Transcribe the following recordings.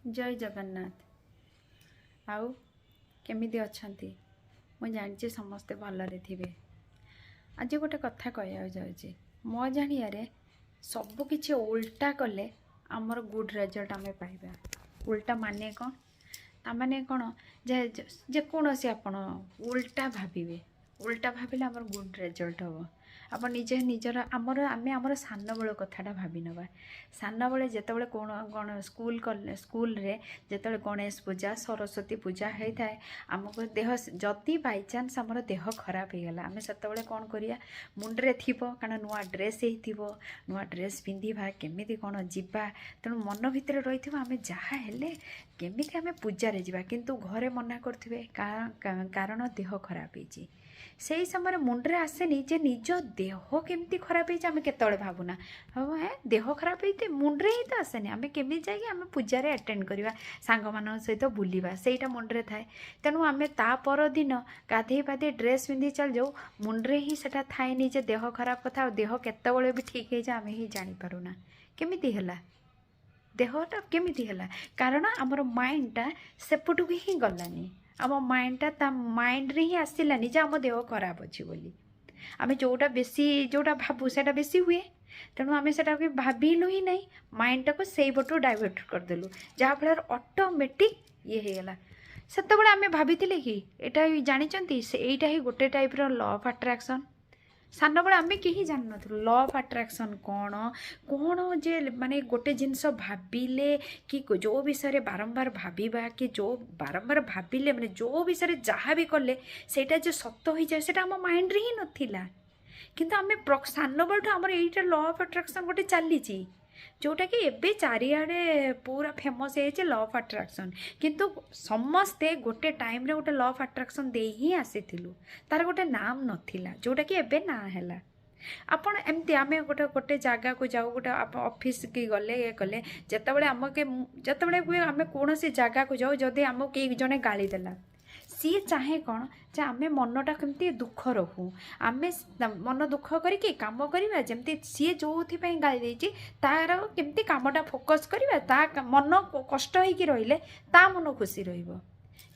ଜୟ ଜଗନ୍ନାଥ। ଆଉ କେମିତି ଅଛନ୍ତି? ମୁଁ ଜାଣିଛି ସମସ୍ତେ ଭଲରେ ଥିବେ। ଆଜି ଗୋଟେ କଥା କହିବାକୁ ଯାଉଛି। ମୋ ଜାଣିବାରେ ସବୁକିଛି ଓଲଟା କଲେ ଆମର ଗୁଡ଼୍ ରେଜଲ୍ଟ ଆମେ ପାଇବା। ଓଲଟା ମାନେ କ'ଣ? ତାମାନେ କ'ଣ ଯେ ଯେକୌଣସି ଆପଣ ଓଲଟା ଭାବିବେ, ଓଲଟା ଭାବିଲେ ଆମର ଗୁଡ଼୍ ରେଜଲ୍ଟ ହେବ। ଆପଣ ନିଜେ ନିଜର ଆମର ଆମେ ଆମର ସାନବେଳ କଥାଟା ଭାବି ନେବା। ସାନବେଳେ ଯେତେବେଳେ କ'ଣ କ'ଣ ସ୍କୁଲ କଲେ, ସ୍କୁଲରେ ଯେତେବେଳେ ଗଣେଶ ପୂଜା, ସରସ୍ୱତୀ ପୂଜା ହେଇଥାଏ, ଆମକୁ ଦେହ ଯଦି ବାଇଚାନ୍ସ ଆମର ଦେହ ଖରାପ ହେଇଗଲା, ଆମେ ସେତେବେଳେ କ'ଣ କରିବା? ମୁଣ୍ଡରେ ଥିବ, କାରଣ ନୂଆ ଡ୍ରେସ୍ ହେଇଥିବ, ନୂଆ ଡ୍ରେସ୍ ପିନ୍ଧିବା, କେମିତି କ'ଣ ଯିବା। ତେଣୁ ମନ ଭିତରେ ରହିଥିବ ଆମେ ଯାହା ହେଲେ କେମିତି ଆମେ ପୂଜାରେ ଯିବା। କିନ୍ତୁ ଘରେ ମନା କରୁଥିବେ, କାରଣ ଦେହ ଖରାପ ହେଇଛି। ସେଇ ସମୟରେ ମୁଣ୍ଡରେ ଆସେନି ଯେ ନିଜ ଦେହ କେମିତି ଖରାପ ହେଇଛି। ଆମେ କେତେବେଳେ ଭାବୁନା, ହବ ଦେହ ଖରାପ ହେଇଛି, ମୁଣ୍ଡରେ ହିଁ ତ ଆସେନି। ଆମେ କେମିତି ଯାଇକି ଆମେ ପୂଜାରେ ଆଟେଣ୍ଡ କରିବା, ସାଙ୍ଗମାନଙ୍କ ସହିତ ବୁଲିବା, ସେଇଟା ମୁଣ୍ଡରେ ଥାଏ। ତେଣୁ ଆମେ ତା ପରଦିନ ଗାଧେଇ ପାଧେଇ ଡ୍ରେସ୍ ପିନ୍ଧି ଚାଲିଯାଉ। ମୁଣ୍ଡରେ ହିଁ ସେଇଟା ଥାଏନି ଯେ ଦେହ ଖରାପ କଥା। ଆଉ ଦେହ କେତେବେଳେ ବି ଠିକ୍ ହେଇଯାଏ, ଆମେ ହିଁ ଜାଣିପାରୁନା କେମିତି ହେଲା, ଦେହଟା କେମିତି ହେଲା। କାରଣ ଆମର ମାଇଣ୍ଡଟା ସେପଟକୁ ହିଁ ଗଲାନି। ଆମ ମାଇଣ୍ଡଟା ତା ମାଇଣ୍ଡରେ ହିଁ ଆସିଲାନି ଯେ ଆମ ଦେହ ଖରାପ ଅଛି ବୋଲି। ଆମେ ଯେଉଁଟା ବେଶୀ ଯେଉଁଟା ଭାବୁ, ସେଇଟା ବେଶୀ ହୁଏ। ତେଣୁ ଆମେ ସେଇଟାକୁ ଭାବିଲୁ ହିଁ ନାହିଁ, ମାଇଣ୍ଡଟାକୁ ସେଇପଟୁ ଡାଇଭର୍ଟ କରିଦେଲୁ, ଯାହାଫଳରେ ଅଟୋମେଟିକ୍ ଇଏ ହେଇଗଲା। ସେତେବେଳେ ଆମେ ଭାବିଥିଲେ କି ଏଇଟା ଜାଣିଛନ୍ତି, ସେ ଏଇଟା ହିଁ ଗୋଟେ ଟାଇପ୍ର ଲ ଅଫ୍ ଆଟ୍ରାକ୍ସନ୍। ସାନବେଳେ ଆମେ କେହି ଜାଣିନଥିଲୁ ଲ ଅଫ୍ ଆଟ୍ରାକ୍ସନ୍ କ'ଣ କ'ଣ, ଯେ ମାନେ ଗୋଟେ ଜିନିଷ ଭାବିଲେ କି ଯେଉଁ ବିଷୟରେ ବାରମ୍ବାର ଭାବିବା କି ଯେଉଁ ବାରମ୍ବାର ଭାବିଲେ, ମାନେ ଯେଉଁ ବିଷୟରେ ଯାହା ବି କଲେ ସେଇଟା ଯେ ସତ ହୋଇଯାଏ, ସେଇଟା ଆମ ମାଇଣ୍ଡରେ ହିଁ ନଥିଲା। କିନ୍ତୁ ଆମେ ସାନବେଳଠୁ ଆମର ଏଇଟା ଲ ଅଫ୍ ଆଟ୍ରାକ୍ସନ୍ ଗୋଟେ ଚାଲିଛି, ଯେଉଁଟାକି ଏବେ ଚାରିଆଡ଼େ ପୁରା ଫେମସ୍ ହେଇଯାଇଛି ଲ ଅଫ୍ ଆଟ୍ରାକ୍ସନ୍। କିନ୍ତୁ ସମସ୍ତେ ଗୋଟେ ଟାଇମ୍ରେ ଗୋଟେ ଲ ଅଫ୍ ଆଟ୍ରାକ୍ସନ୍ ଦେଇ ହିଁ ଆସିଥିଲୁ, ତାର ଗୋଟେ ନାମ ନଥିଲା, ଯେଉଁଟାକି ଏବେ ନାଁ ହେଲା। ଆପଣ ଏମିତି ଆମେ ଗୋଟେ ଗୋଟେ ଜାଗାକୁ ଯାଉ, ଗୋଟେ ଅଫିସ୍କି ଗଲେ, ଇଏ କଲେ, ଯେତେବେଳେ ଆମକେ ଯେତେବେଳେ ବି ଆମେ କୌଣସି ଜାଗାକୁ ଯାଉ, ଯଦି ଆମକୁ କେହି ଜଣେ ଗାଳି ଦେଲା, ସିଏ ଚାହେଁ କ'ଣ ଯେ ଆମେ ମନଟା କେମିତି ଦୁଃଖ ରହୁ, ଆମେ ମନ ଦୁଃଖ କରିକି କାମ କରିବା, ଯେମିତି ସିଏ ଯେଉଁଥିପାଇଁ ଗାଳି ଦେଇଛି ତାର କେମିତି କାମଟା ଫୋକସ୍ କରିବା। ତା ମନ କଷ୍ଟ ହେଇକି ରହିଲେ ତା ମନ ଖୁସି ରହିବ।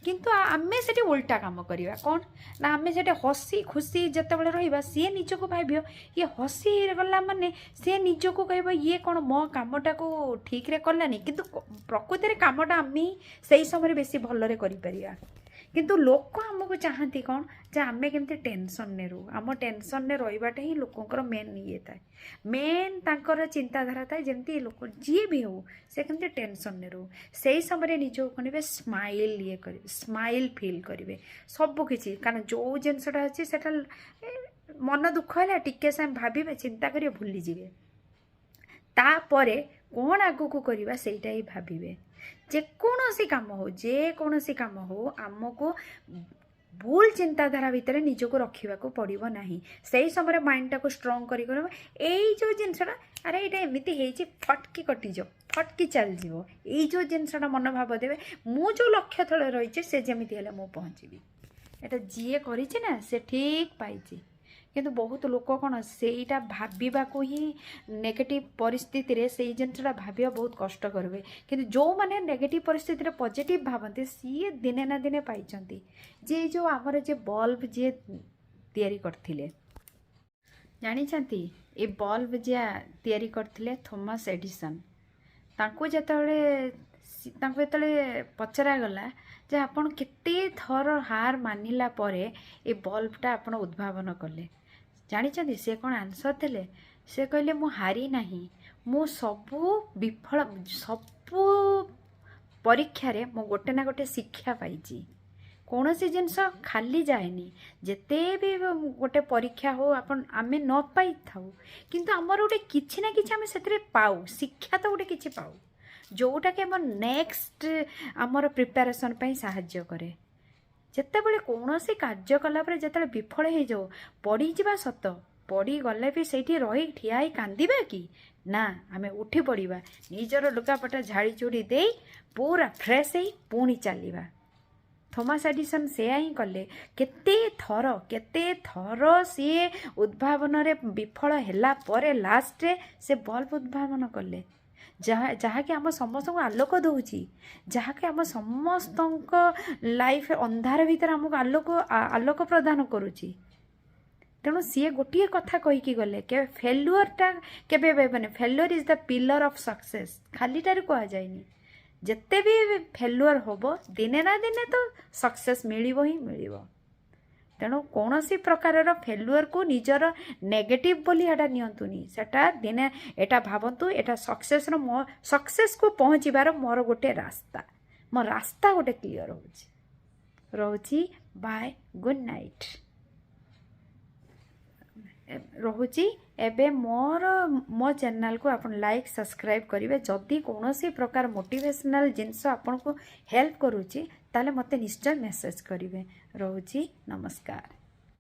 କିନ୍ତୁ ଆମେ ସେଠି ଓଲଟା କାମ କରିବା। କ'ଣ ନା ଆମେ ସେଠି ହସି ଖୁସି ଯେତେବେଳେ ରହିବା, ସିଏ ନିଜକୁ ଭାବିବ ଇଏ ହସି ଗଲା, ମାନେ ସିଏ ନିଜକୁ କହିବ ଇଏ କ'ଣ ମୋ କାମଟାକୁ ଠିକ୍ରେ କଲାନି। କିନ୍ତୁ ପ୍ରକୃତରେ କାମଟା ଆମେ ସେଇ ସମୟରେ ବେଶୀ ଭଲରେ କରିପାରିବା। କିନ୍ତୁ ଲୋକ ଆମକୁ ଚାହାନ୍ତି କ'ଣ ଯେ ଆମେ କେମିତି ଟେନସନ୍ରେ ରହୁ। ଆମ ଟେନସନ୍ରେ ରହିବାଟା ହିଁ ଲୋକଙ୍କର ମେନ୍ ଇଏ ଥାଏ, ମେନ୍ ତାଙ୍କର ଚିନ୍ତାଧାରା ଥାଏ, ଯେମିତି ଲୋକ ଯିଏ ବି ହଉ ସେ କେମିତି ଟେନସନ୍ରେ ରହୁ। ସେଇ ସମୟରେ ନିଜକୁ କରିବେ ସ୍ମାଇଲ୍, ଇଏ କରିବେ, ସ୍ମାଇଲ୍ ଫିଲ୍ କରିବେ ସବୁକିଛି। କାରଣ ଯେଉଁ ଜିନିଷଟା ଅଛି ସେଟା ମନ ଦୁଃଖ ହେଲା, ଟିକେ ସମୟ ଭାବିବେ, ଚିନ୍ତା କରିବେ, ଭୁଲିଯିବେ। ତାପରେ କ'ଣ ଆଗକୁ କରିବା ସେଇଟା ହିଁ ଭାବିବେ। ଯେକୌଣସି କାମ ହଉ, ଯେକୌଣସି କାମ ହଉ, ଆମକୁ ଭୁଲ ଚିନ୍ତାଧାରା ଭିତରେ ନିଜକୁ ରଖିବାକୁ ପଡ଼ିବ ନାହିଁ। ସେଇ ସମୟରେ ମାଇଣ୍ଡଟାକୁ ଷ୍ଟ୍ରଙ୍ଗ କରି କରିବ ଏଇ ଯେଉଁ ଜିନିଷଟା, ଆରେ ଏଇଟା ଏମିତି ହେଇଛି, ଫଟକି କଟିଯିବ, ଫଟକି ଚାଲିଯିବ। ଏଇ ଯେଉଁ ଜିନିଷଟା ମନୋଭାବ ଦେବେ, ମୁଁ ଯେଉଁ ଲକ୍ଷ୍ୟ ଥଳେ ରହିଛି ସେ ଯେମିତି ହେଲେ ମୁଁ ପହଞ୍ଚିବି। ଏଇଟା ଯିଏ କରିଛି ନା, ସେ ଠିକ୍ ପାଇଛି। କିନ୍ତୁ ବହୁତ ଲୋକ କ'ଣ ସେଇଟା ଭାବିବାକୁ ହିଁ ନେଗେଟିଭ୍ ପରିସ୍ଥିତିରେ ସେଇ ଜିନିଷଟା ଭାବିବା ବହୁତ କଷ୍ଟକର ହୁଏ। କିନ୍ତୁ ଯେଉଁମାନେ ନେଗେଟିଭ୍ ପରିସ୍ଥିତିରେ ପଜିଟିଭ୍ ଭାବନ୍ତି, ସିଏ ଦିନେ ନା ଦିନେ ପାଇଛନ୍ତି। ଯେ ଯେଉଁ ଆମର ଯେ ବଲ୍ବ ଯିଏ ତିଆରି କରିଥିଲେ, ଜାଣିଛନ୍ତି? ଏ ବଲ୍ବ ଯିଏ ତିଆରି କରିଥିଲେ ଥୋମାସ୍ ଏଡିସନ୍, ତାଙ୍କୁ ଯେତେବେଳେ ପଚରାଗଲା ଯେ ଆପଣ କେତେ ଥର ହାର ମାନିଲା ପରେ ଏ ବଲ୍ବଟା ଆପଣ ଉଦ୍ଭାବନ କଲେ, ଜାଣିଛନ୍ତି ସେ କ'ଣ ଆନ୍ସର୍ ଦେଲେ? ସେ କହିଲେ, ମୁଁ ହାରି ନାହିଁ। ମୁଁ ସବୁ ବିଫଳ, ସବୁ ପରୀକ୍ଷାରେ ମୁଁ ଗୋଟେ ନା ଗୋଟେ ଶିକ୍ଷା ପାଇଛି। କୌଣସି ଜିନିଷ ଖାଲି ଯାଏନି। ଯେତେ ବି ଗୋଟେ ପରୀକ୍ଷା ହଉ, ଆପଣ ଆମେ ନ ପାଇଥାଉ, କିନ୍ତୁ ଆମର ଗୋଟେ କିଛି ନା କିଛି ଆମେ ସେଥିରେ ପାଉ, ଶିକ୍ଷା ତ ଗୋଟେ କିଛି ପାଉ, ଯେଉଁଟାକି ଆମ ନେକ୍ସଟ ଆମର ପ୍ରିପାରେସନ୍ ପାଇଁ ସାହାଯ୍ୟ କରେ। ଯେତେବେଳେ କୌଣସି କାର୍ଯ୍ୟ କଲା ପରେ ଯେତେବେଳେ ବିଫଳ ହେଇଯାଉ, ପଡ଼ିଯିବା ସତ, ପଡ଼ିଗଲେ ବି ସେଇଠି ରହି ଠିଆ ହେଇ କାନ୍ଦିବା କି ନା, ଆମେ ଉଠି ପଡ଼ିବା, ନିଜର ଲୁଗାପଟା ଝାଡ଼ି ଝୁଡ଼ି ଦେଇ ପୁରା ଫ୍ରେଶ୍ ହେଇ ପୁଣି ଚାଲିବା। ଥୋମାସ୍ ଏଡିସନ୍ ସେୟା ହିଁ କଲେ। କେତେ ଥର, କେତେ ଥର ସିଏ ଉଦ୍ଭାବନରେ ବିଫଳ ହେଲା ପରେ ଲାଷ୍ଟରେ ସେ ବଲ୍ବ ଉଦ୍ଭାବନ କଲେ। ଯାହାକି ଆମ ସମସ୍ତଙ୍କୁ ଆଲୋକ ଦେଉଛି, ଯାହାକି ଆମ ସମସ୍ତଙ୍କ ଲାଇଫ୍ ଅନ୍ଧାର ଭିତରେ ଆମକୁ ଆଲୋକ ପ୍ରଦାନ କରୁଛି। ତେଣୁ ସିଏ ଗୋଟିଏ କଥା କହିକି ଗଲେ, କେବେ ଫେଲୁଅରଟା କେବେ ମାନେ failure is the pillar of success ଖାଲିଟାରେ କୁହାଯାଇନି। ଯେତେ ବି ଫେଲୁଅର ହେବ, ଦିନେ ନା ଦିନେ ତ ସକ୍ସେସ୍ ମିଳିବ ହିଁ ମିଳିବ। ତେଣୁ କୌଣସି ପ୍ରକାରର ଫେଲୁଅରକୁ ନିଜର ନେଗେଟିଭ୍ ବୋଲି ଏଇଟା ନିଅନ୍ତୁନି। ସେଟା ଦିନେ ଏଇଟା ଭାବନ୍ତୁ, ଏଇଟା ସକ୍ସେସ୍ର, ମୋ ସକ୍ସେସ୍କୁ ପହଞ୍ଚିବାର ମୋର ଗୋଟେ ରାସ୍ତା, ମୋ ରାସ୍ତା ଗୋଟେ କ୍ଲିଅର୍ ହେଉଛି। ରହୁଛି, ବାଏ, ଗୁଡ୍ ନାଇଟ୍, ରହୁଛି ଏବେ। ମୋ ଚ୍ୟାନେଲ୍କୁ ଆପଣ ଲାଇକ୍, ସବସ୍କ୍ରାଇବ୍ କରିବେ। ଯଦି କୌଣସି ପ୍ରକାର ମୋଟିଭେସନାଲ୍ ଜିନିଷ ଆପଣଙ୍କୁ ହେଲ୍ପ କରୁଛି, ତାହେଲେ ମୋତେ ନିଶ୍ଚୟ ମେସେଜ୍ କରିବେ। ରହୁଛି, ନମସ୍କାର।